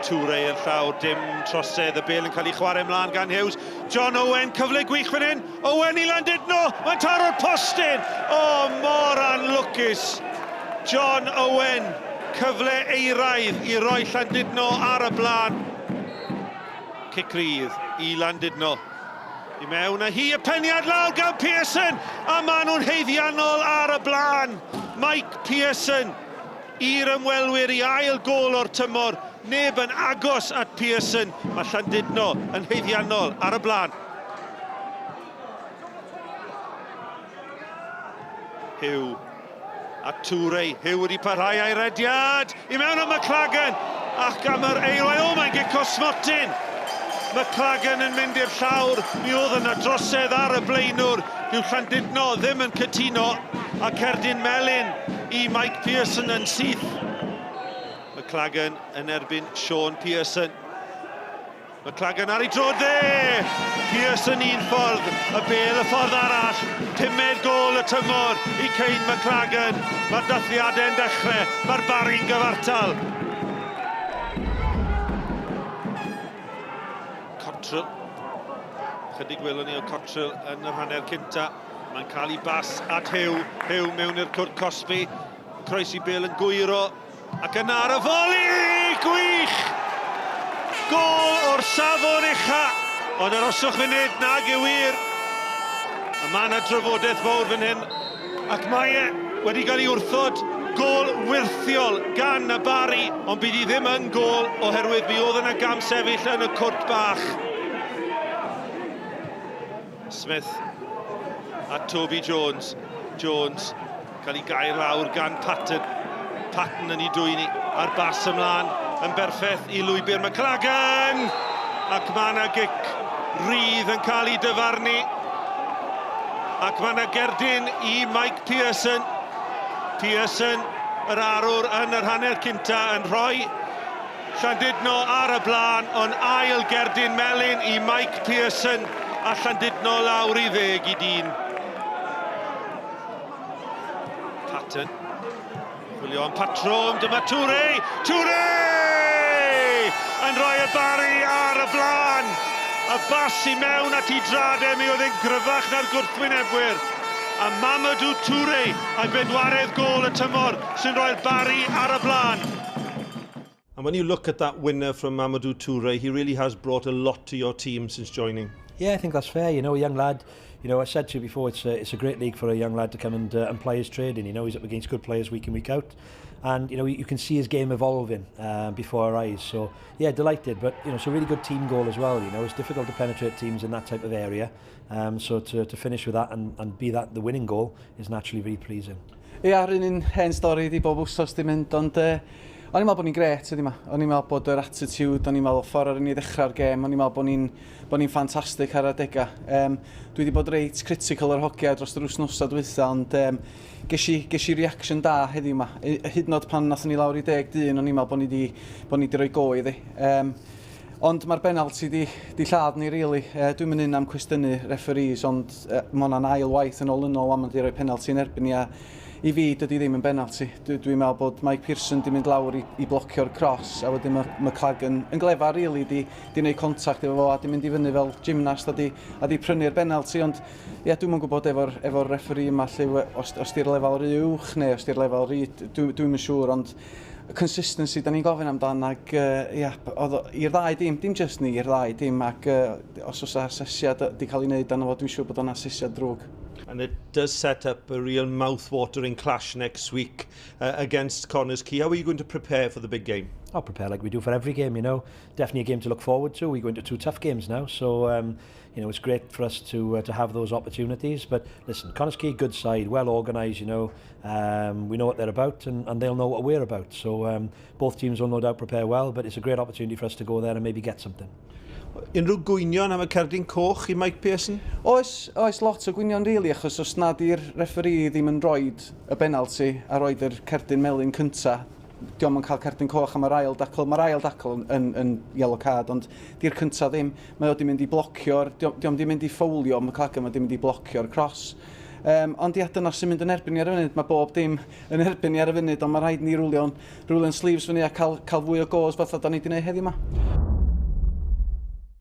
Toure i'r llawr, dim trosedd, y bel yn cael ei chwarae ymlaen gan Hughes. John Owen, cyfle gwych fan hyn. Owen i Landudno, mae'n taro'r postyn! O, mor anlwcus! John Owen, cyfle eiraidd i roi Llandudno ar y blaen. Cic rydd i Landudno. I mewn a hi, y peniad lawr gan Pearson, a maen nhw'n haeddiannol ar y blaen. Mike Pearson i'r ymwelwyr i ail gôl o'r tymor. Neb yn agos at Pearson. Mae Llandudno yn haeddiannol ar y blaen. Hugh a Toure. Hugh wedi parhau a'i rediad. I mewn o McLagan. Ac am yr eilwaith. O, mae'n gic o smotyn. McLagan yn mynd i'r llawr. Mi oedd yna drosedd ar y blaenwr. Dyw Llandudno ddim yn cytuno. A cerdyn melyn i Mike Pearson yn syth. McLagan yn erbyn Sean Pearson. McLagan ar ei droed dde! Pearson un ffordd, y bêl y ffordd arall. Pumed gôl y tymor i Kane McLagan. Mae'r dathliadau'n dechrau, mae'r Barri'n gyfartal. Cottrell. Chydig welwn ni o Cottrell yn yr hanner cynta. Mae'n cael ei bas at Hugh. Hugh mewn i'r cwrt cosbi. Croesi bêl yn gwyro. Ac yna ar y foli! Gwych! Gôl o'r safon ucha! Ond aroswch funud, nag yw wir. A mae yna drafodaeth fawr fan hyn. Ac mae e wedi cael ei wrthod. Gôl wyrthiol gan y Barri, ond bydd hi ddim yn gôl oherwydd mi oedd yna gam sefyll yn y cwrt bach. Smith a Toby Jones. Jones cael ei gair lawr gan Patton. Patton yn ei dwyni a'r bas ymlaen yn berffaith i lwybr McLagan! Ac mae yna gic rydd yn cael ei dyfarnu. Ac mae yna gerdyn i Mike Pearson. Pearson, yr arwr yn yr hanner cynta, yn rhoi Llandudno ar y blaen, ond ail gerdyn melyn i Mike Pearson a Llandudno lawr i ddeg i dyn. Patton. Chwilio am patrwm, dyma Toure! Toure! Yn rhoi y Barri ar y blaen! Y bas i mewn at i drad e, mi oedd e'n gryfach na'r gwrthwynebwyr. A Mamadou Toure a'i bedwaredd gôl y tymor sy'n rhoi'r Barri ar y blaen. And when you look at that winner from Mamadou Toure, he really has brought a lot to your team since joining. Yeah, I think that's fair. You know, a young lad, you know, I said to you before, it's a, it's a great league for a young lad to come and, uh, and play his trade in. You know, he's up against good players week in, week out. And, you know, you can see his game evolving um, before our eyes. So, yeah, delighted. But, you know, it's a really good team goal as well. You know, it's difficult to penetrate teams in that type of area. Um, so to, to finish with that and, and be that the winning goal is naturally very pleasing. Ia, yr un un hen stori 'di bob wsos 'di mynd, ond uh, o'n i'n meddwl bod ni'n gret heddiw 'ma. O'n i'n meddwl bod yr attitude, o'n i'n meddwl ffordd ar ni ddechrau'r gêm, o'n i'n meddwl bod ni'n bod ni'n ffantastig ar adegau. Um, dwi wedi bod reit critical o'r hogia dros yr wythnosau dwytha, ond um, ges i, ges i reaction da heddiw 'ma. Hyd yn oed pan nathon ni lawr i deg dyn, o'n i'n meddwl bod ni wedi bod ni wedi rhoi go iddi. Um, ond mae'r benalti di, di lladd ni, really. Uh, dwi'n mynd un am cwestiynu referees, ond uh, mae hwnna'n ail waith yn olynol am wedi rhoi penalti yn erbyn ni, a i fi dydy ddim yn benalti. Dwi'n dwi meddwl bod Mike Pearson di mynd lawr i, i blocio'r cross, a wedyn mae McLagan yn glefar, really, di, di wneud contact efo fo, a di mynd i fyny fel gymnast a di, a di prynu'r benalti, ond ie, dwi'm yn gwybod efo'r efo referee yma lle, os, os di'r lefel rhy uwch neu os di'r lefel rhy, dwi'n dwi yn siŵr, ond y consistency da ni'n gofyn amdan ac uh, ia, oedd i'r ddau dim, dim just ni, i'r ddau dim ac uh, os oes asesiad di cael ei wneud arno fo, dwi'n siŵr bod o'n asesiad drwg. And it does set up a real mouth-watering clash next week uh, against Connah's Quay. How are you going to prepare for the big game? I'll prepare like we do for every game, you know. Definitely a game to look forward to. We go into two tough games now, so um, you know, it's great for us to uh, to have those opportunities. But listen, Connah's Quay, good side, well organised, you know. Um, we know what they're about and, and they'll know what we're about. So um, both teams will no doubt prepare well, but it's a great opportunity for us to go there and maybe get something. Unrhyw gwynion am y cerdyn coch i Mike Pearson? Oes, oes lot o gwynion really, achos os nad i'r referee ddim yn rhoi y benalti a rhoi yr cerdyn melyn cynta, dio'm yn cael cerdyn coch am yr ail dacl. Mae'r ail dacl yn, yn, yn yellow card, ond di'r cynta ddim. Mae o di mynd i blocio'r, dio'm di mynd i ffowlio, McLagan, mae di mynd i blocio'r cross. Ond ia, dyna sy'n mynd yn erbyn ni ar y funud. Mae bob dim yn erbyn ni ar y funud, ond mae rhaid ni rwlio'n sleeves fyny a cael fwy o goals fatha da ni wedi gwneud heddiw yma.